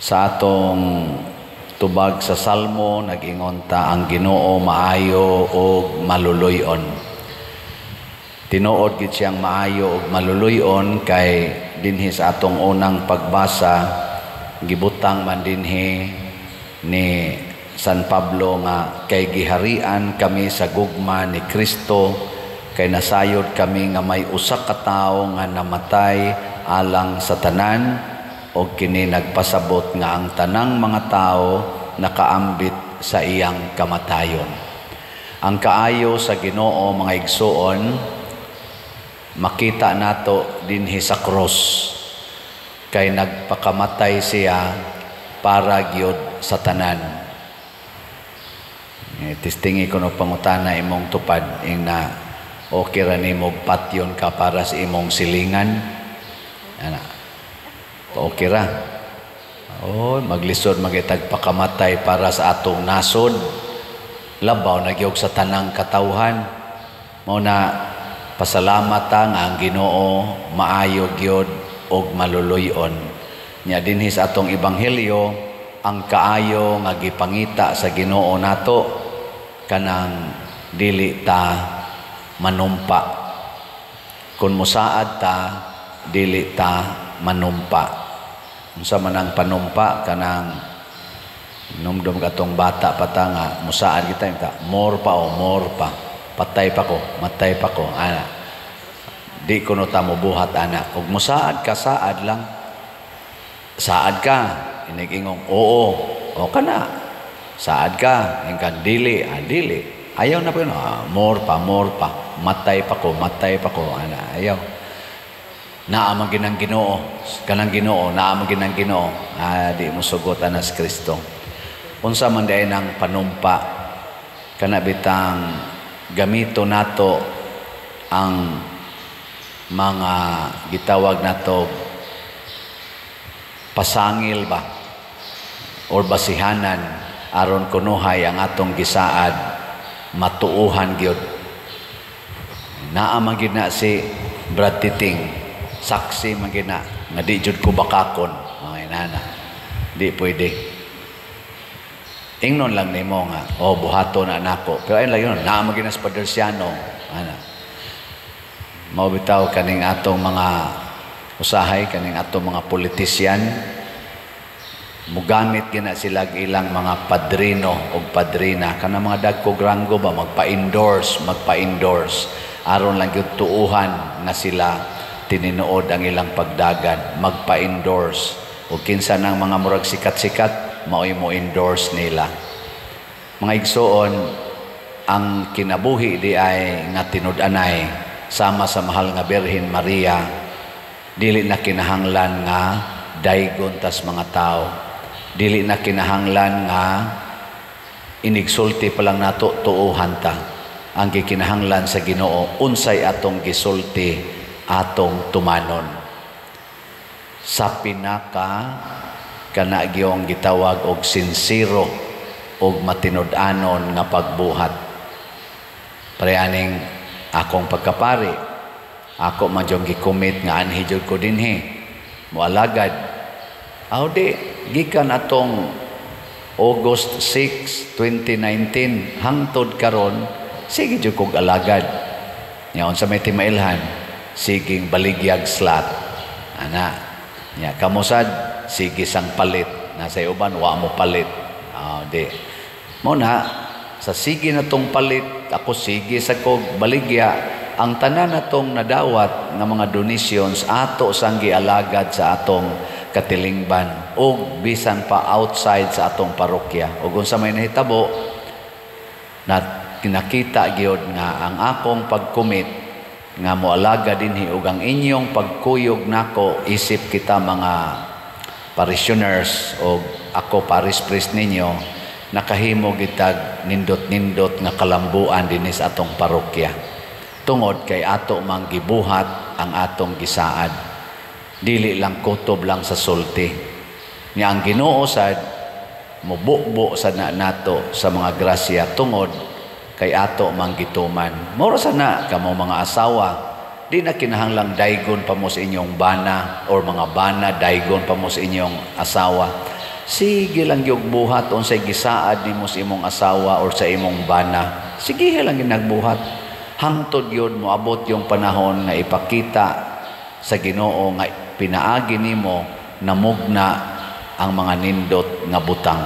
Sa atong tubag sa Salmo, nag-ingon ta, ang Ginoo maayo ug maluluy-on. Tinuod gid siyang maayo ug maluluy-on kay dinhi sa atong unang pagbasa, gibutang man dinhi ni San Pablo nga kay giharian kami sa gugma ni Kristo, kay nasayod kami nga may usa ka tawo nga namatay alang sa tanan, og kini nagpasabot nga ang tanang mga tawo nakaambit sa iyang kamatayon. Ang kaayo sa Ginoo, mga igsuon, makita nato dinhi sa cross, kay nagpakamatay siya para gyud sa tanan. Eh, testingi ko no, pangutana imong tupad, ing na okay ra nimo patyon ka para sa imong silingan? Ana, okay ra? Oh, maglisod magitag pakamatay para sa atong nasod, labaw na gyud sa tanang katawhan. Mao na pasalamat ta nga ang Ginoo maayo gyud og maluluy-on. Nya dinhi sa atong ebanghelyo, ang kaayo nga gipangita sa Ginoo nato, kanang dili ta manumpa. Kung musaad ta, dili ta manumpa. Unsa man ang panumpa? Kanang numdum katong bata pa ta nga musaad kita ta, more pa o more pa, patay pa ko, matay pa ko, ana. Di kuno ta mobuhat ana. Ug musaad ka, saad lang. Saad ka, inig-ingong oo, o kana. Saad ka, ingkan dili, ah, dili. Ayaw na pa yun, ah, more pa, more pa, matay pa ko, matay pa ko, ana, ayaw. Naa man ginang Ginoo, kanang Ginoo, naa man ginang Ginoo, ah, di mo sugot ana si Kristo. Unsa man diay nang panumpa? Kana bitang gamito nato ang mga gitawag nato pasangil ba or basihanan aron kunuhay ang atong gisaad matuuhan gyud. Naa man gyud na si Brad Titing, saksi man gyud na nga di jud ko bakakon. Okay na, di pwede. Ingnon lang nimo nga, "Oh, buhaton na nako," pero ayun lang yun, naa man gyud na si Paderciano ana. Mao bitaw kaning atong mga usahay, kaning atong mga politisyan, mugamit gina sila ilang mga padrino o padrina, kanang mga dagkog ranggo ba, magpa-endorse, magpa-endorse aron lang gyud tuuhan nga sila tinuod ang ilang pagdagan, magpa-endorse. O kinsa nang mga murag sikat-sikat, mao'y mo endorse nila. Mga igsuon, ang kinabuhi di ay nga tinud-anay sama sa mahal nga Birhen Maria, dili na kinahanglan nga daygon tas mga tao. Dili na kinahanglan nga inigsulti pa lang nato tuohan ta. Ang gikinahanglan sa Ginoo, unsay atong gisulti, atong tumanon. Sa pinaka kana gyong gitawag og sinsero og matinud-anon nga pagbuhat. Pareaning akong pagkapari, ako man yung gicommit nga anhi jud ko dinhi moalagad. Aw di gikan atong August 6, 2019 hangtod karon, sige jud kog alagad. Nya unsa may timailhan, siging baligyag slot ana. Nya kamo sad sige sang palit, nasa uban wa mo palit. Aw di mo na sa sige na tong palit, ako sige sa kog baligya. Ang tanan natong nadawat nga mga donations, ato sang gialagad sa atong katilingban ug bisan pa outside sa atong parokya. Ug unsa may nahitabo na kinakita gyud nga ang akong pag-commit nga moalaga dinhi ug ang inyong pagkuyog nako isip kita mga parishioners o ako parish priest ninyo, nakahimo gitag nindot-nindot nga kalambuan dinhi sa atong parokya tungod kay ato mang gibuhat ang atong gisaad, dili lang kutob lang sa sulti. Nya ang Ginoo sad mububo sa na nato sa mga grasya tungod kay ato mang gituman. Moro sa na kamo mga asawa, di na kinahanglang daygon pa mo sa inyong bana or mga bana daygon pa mo sa inyong asawa. Sige lang gyud buhat unsay gisaad nimo sa imong asawa or sa imong bana. Sige lang gyud nagbuhat. Hangtod gyud moabot yung panahon nga ipakita sa Ginoo nga pinaagi nimo namugna ang mga nindot nga butang.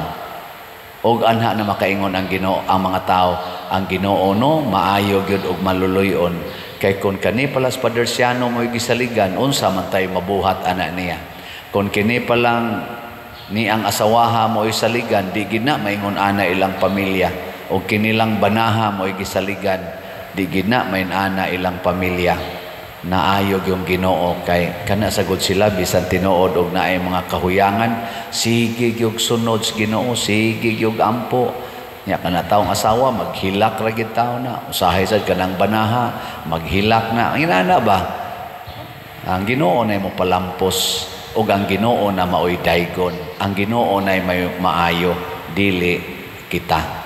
Og anha na makaingon ang Ginoo, ang mga tao, ang Ginoo no maayo gyud og maluluy-on. Kay kung kani pala sa Padersiano mo'y gisaligan, unsa man tayo mabuhat ana niya? Kung kini palang ni ang asawaha mo'y saligan, di gid na maingon ana ilang pamilya. O kinilang banaha mo'y gisaligan, di gid na main ana ilang pamilya. Naayog yung Ginoo kay kana sagod sila, bisan tinuod og naay mga kahuyangan, sige gyud sunod sa Ginoo, sige gyud ampo. Nya kana taong asawa maghilak ra gid tawo na, usahay sad kanang banaha maghilak na. Ang inana ba, ang Ginoo na mo palampos ug ang Ginoo na maoy daygon, ang Ginoo na may maayo, dili kita.